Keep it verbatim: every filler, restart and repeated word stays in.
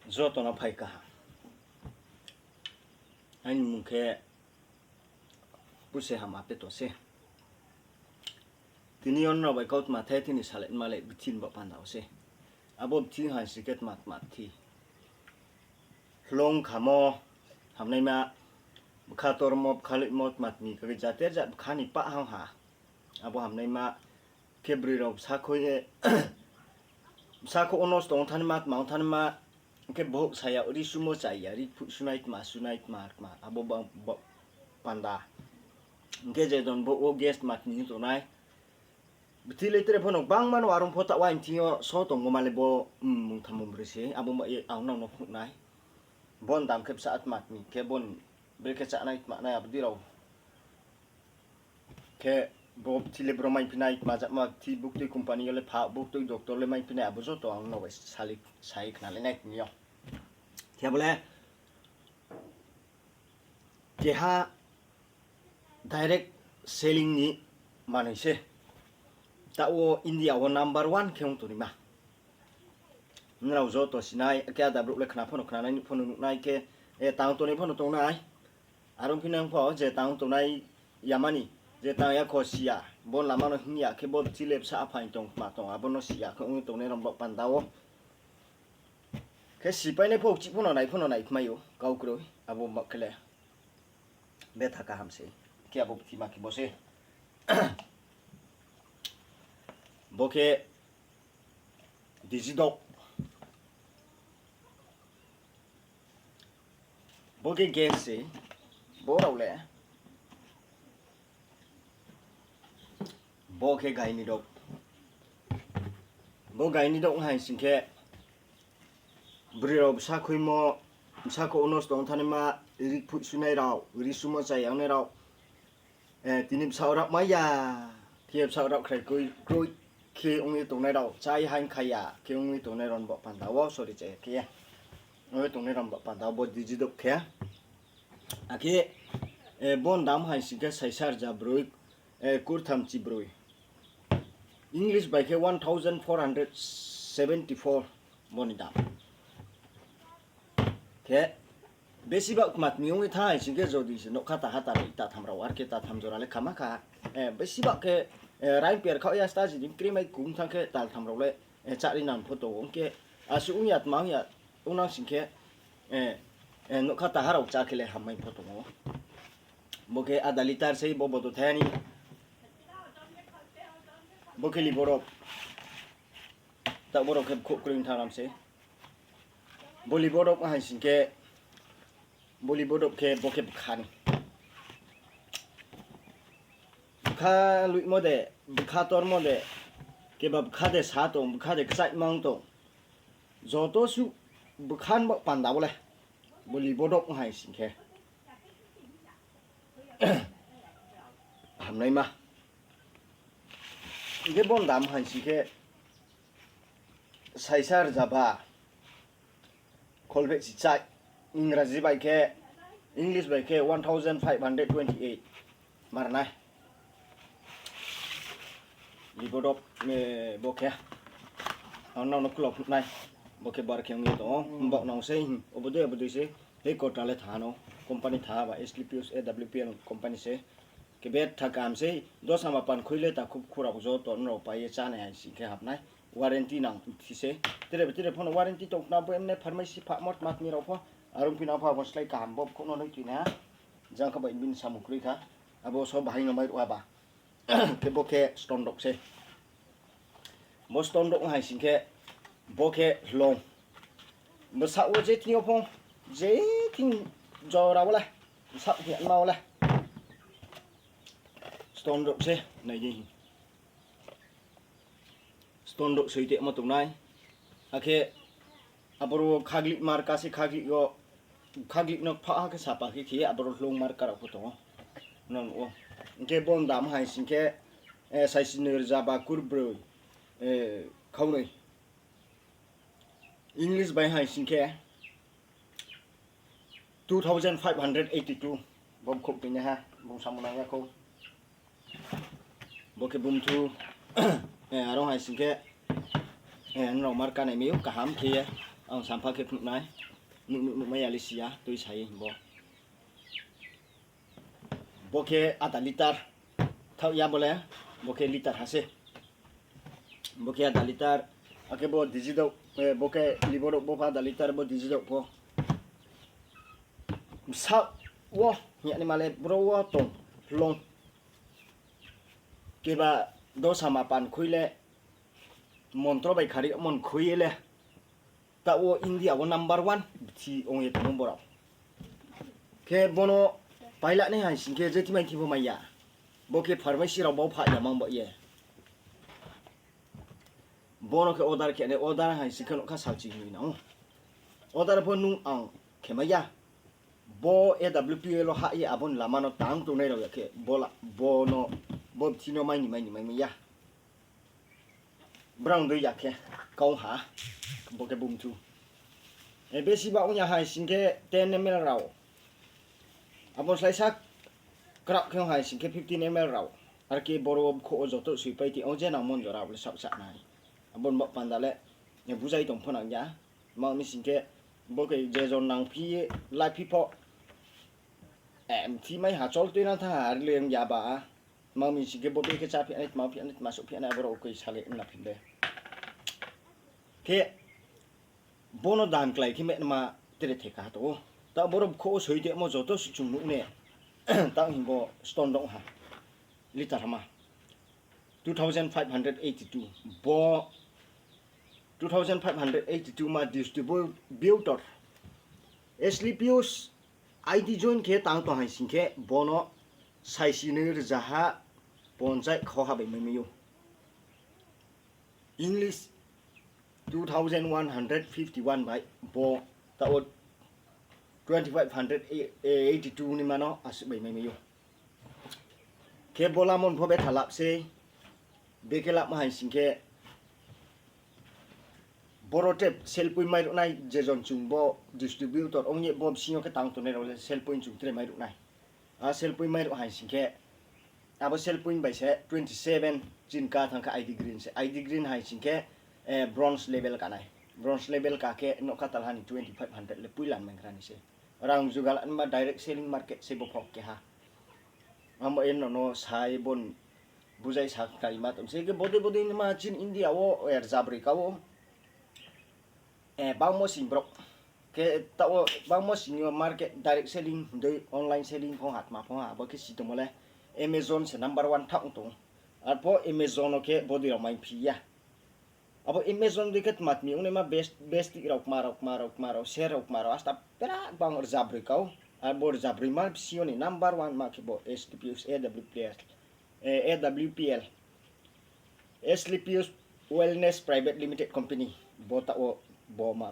Joto no phai kaham. Aini mmung khe Puse Hama Peto se. Tini yo nrao bai kautma the tini salai ma le bthi ni baoh panda wo se. Abo bthi hai sing khe tma tma bthi. Hloung khamo, hamnaima, bkha tormo, bkha loihmo, tma tmi khe jater jat bkha ni pah hang ha. Abo hamnaima, khe broi rao bsa khoi ye, bsa khou wo nosto ong thanaima, tma ong thanaima, khe bohouh sa ya, ri sumo chai ya, ri phuh sunai tma, sunai tma, tma, abo ba, ba, panda. Hing khe je jon bohouh wo gas tma tmi tongnai. Bthi le tre pho no gbangma no arong pho taoh wa thing yo so tongmo ma le bo, mm, mungtham mungbroi se, abo ma ye ang nrao no phnuh nai. Bo ni dam khe bsa tma tmi khe bo ni brekhe chánai tma nai abo dei rao. Khe bo bthi le bro maiphi nai, tma jatma bthi buktui company yo le pha, buktui doctor le maiphi nai, abo joto ang nrao bai sali, sai khnalai nai tini yo. Khe bo le keha direct selling ni manoi se. Taoh wo India wo number one khe ong tongnaima. Nrao joto sinai, khe ada brouh le khna pho no khnanai, nuh pho no nuhnai khe, eh, tang tongnai pho no tongnai. Are ong phi nang pho je tang tongnai yamani, je tang ya kho si ya, bo lama no hing ya, khe bo bthi le bsa aphaing tong, tma tong, abo no si ya khe ong ye tongnai rao baoh panda wo. Khe sipainai pho, chih pho no nai pho no nai kmai ou, kau kroi, abo ma khe le. Betha kaham se. Khe abo bthi ma khe bo se. Bo khe digi dog. Bo khe gas se. Bo rao le. Bo khe gai ni dog. Bo gai ni dog hai sing khe, broi rao bsa khoimo, bsa khou wo nosto ong thanaima, ri phuh sunai rao, ri sumo chai yangnai rao, eh, tini bsa rao mai ya, khe bsa rao khrai kroi, kroi khe ong ye tongnai rao, chai haing khai ya khe ong ye tongnai rao ni baoh panda wo, sorry, chai ya khe ong ye tongnai rao ni baoh panda wo bo digi dog khe. Akhe, eh, bo ni dam hai sing khe saisa rza broi, eh, kurtham chi broi. English bai khe one thousand four hundred seventy four bo ni dam. Khe, besi ba kma tmi ong ye thanng hai sing khe jodi se nougkha taha ta rao, ta tham rao, ar khe ta tham jora le khama kha. Eh, besi ba khe, eh, raing per khaoh ya sta jini krimai kung thanng khe tal tham rao le, eh, chári nang pho tong ou. Ong khe, asuh ong ya tma ong ya, ong nang sing khe, eh, eh, nougkha taha rao chá khe le hammai pho tong ou. Bo khe ada litre sei, bo bodo thai ni. Bo khe libo rao. Taoh bo rao khe bkhouh kroi thanng ram se. Bo libo rao hai sing khe, bo libo rao khe, bo khe bkha ni. Bkha loihmo de, bkha tormo de, keba bkha de sa tong, bkha de kchaih mang tong. Joto suh bkha ni baoh panda wo le. Bo libo rao hai sing khe. Hamnaima. Hing khe bo ni dam hai sing khe saisa rza ba kholphehchi chai. Ingraji bai khe, English bai khe one thousand five hundred twenty eight. Mar nai. Libo rao, eh, bo khe. Ang nrao no klau phnuh nai. Bo khe bar khe ong ye tong ou. Mbaoh nang sei, obo dei, obo dei se. Tei kota le tha no. Company tha ba, S T P S, A W P L company se. Khe betha kaham sei, dosa ma pan khui le takhu khurao joto nrao pai ye chánai hai sing khe hapnai. Warranty nang thi se. Tre, tre pho no warranty tong khna bo emne pharmacy pha mot mat ni rao pho. Are ong phi nang pho abo slái kaham bo bkhouh no noi tuinai ha. Jang kha bai bini samung kroi kha. Abo so bahai no mai ruh ha ba. Khe bo khe stone rao se. Bo stone rao hai sing khe, bo khe hloung. Bsaoh wo je thing yo pho, je thing jora wo le, bsaoh hing ma wo le. Stone rao se, nai di. Stone rao soi temo tongnai. Akhe aboro khaglik marka se khaglik yo, khaglik no pha ha khe sapa khe khe aboro hloung marka rao pho tong ou. Nang ou. Hing khe bo ni dam hai sing khe, eh, saisi noi rza ba kurbroi, eh, khaunoi. English bai hai sing khe, two thousand five hundred eighty two, bo bkhouh toinaiha, bung samung nang ya khou. Bo khe bumthu, eh, aro hai sing khe, eh, nrao marka nai mi ou kaham khe ye. Ang sampha khe phnuh nai. Nuh nuh nuhmai ya le si ya, tui sa ye bo. Bo khe ada litre. Thaoh ya bo le, bo khe litre ha se. Bo khe ada litre. Akhe bo digi douh, bo khe libo douh, bo pho ada litre, bo digi douh pho. Bsa wo, hing ya ni ma le bro wo tong, long. Keba dosa ma pan khui le, montro bai khari mon khui ye le. Taoh wo India wo number one bthi ong ye tongmo borao. Khe bono paila nai hai sing khe je thimai thimo mai ya. Bo khe pharmacy rao bo pha ya mang bo ye. Bono khe order khe nai, order hai sing khe nouhkha salchi hinoi nang ou. Order pho nung ang khe mai ya. Bo A W P L wo hah ye abo ni lama no tang tongnai rao ya khe, bo la, bo no, bo bthi no mai ni mai ni mai mai ya. Brang dei ya khe, kau ha, bo khe bumthu. Besi ba ong ya hai sing khe ten M L rao. Abo sláisa krao khe ong hai sing khe fifteen M L rao. Ar khe boro wo bkhouh wo joto soipai ti ong je nangmo jora abo le saohsa nai. Abo ni baoh panda le, buzai tong pho nang ya. Ma mi sing khe, bo khe je jon nangphi ye, laiphi pho. Mthi mai ha chol tuinang thanng ha, are le ong ya ba. Ma mi sing khe bo bekhe cháphi nai, tma phi nai, tma souhphi nai, abo rao koi sale na phi de. Khe, bono dam klái khe mehma tre theka ha tong ou. Taoh boro bkhouh wo soi tongmo joto se chung nuh ne. Taoh hing bo stone dong ha. Litre ha ma. Two thousand five hundred eighty two. Bo two thousand five hundred eighty two ma distributor. Asclepius I D join khe tang tong hai sing khe bono saisi noi rzaha ponchai khoha bai mai mai ou. English two thousand one hundred fifty one bai bo taoh wo twenty five hundred eighty two ni ma no asuh bai mai mai ou. Khe bo lamo ni pho betha lap sei, bekhe lapmo hai sing khe, boro tre sell point mairuh nai, je jon chung bo distributor ong ye bo bsing yo khe tang tongnai rao le sell point chung tre mairuh nai. A sell point mairuh hai sing khe, abo sell point bai se twenty seven chini ka thanng khe I D green se. I D green hai sing khe, bronze level ka nai. Bronze level ka khe nouhkha talha ni twenty five hundred le poila ni mai kra ni se. Rang jugal nma direct selling market se bo pho keha. Abo ye no no sa ye bo ni buzai sa khnari ma tong se khe bodei bodei ni ma chini India wo rzabroi ka ou. Bangmo sing brouh. Khe taoh wo bangmo sing yo market direct selling hing dei online selling pho ha tma pho ha abo khe si tongmo le Amazon se number one thaoh ong tong ou. Arpho Amazon wo khe bodei rao mai phi ya. Abo Amazon dei khe tma tmi ongnaima best, bestic rao kma rao, kma rao, kma rao, ser rao kma rao, asta pera bang rzabroi kau. Abo rzabroima bsing yo ni number one ma khe bo Asclepius A W P L, A W P L, Asclepius Wellness Private Limited Company. Bo taoh wo bo ma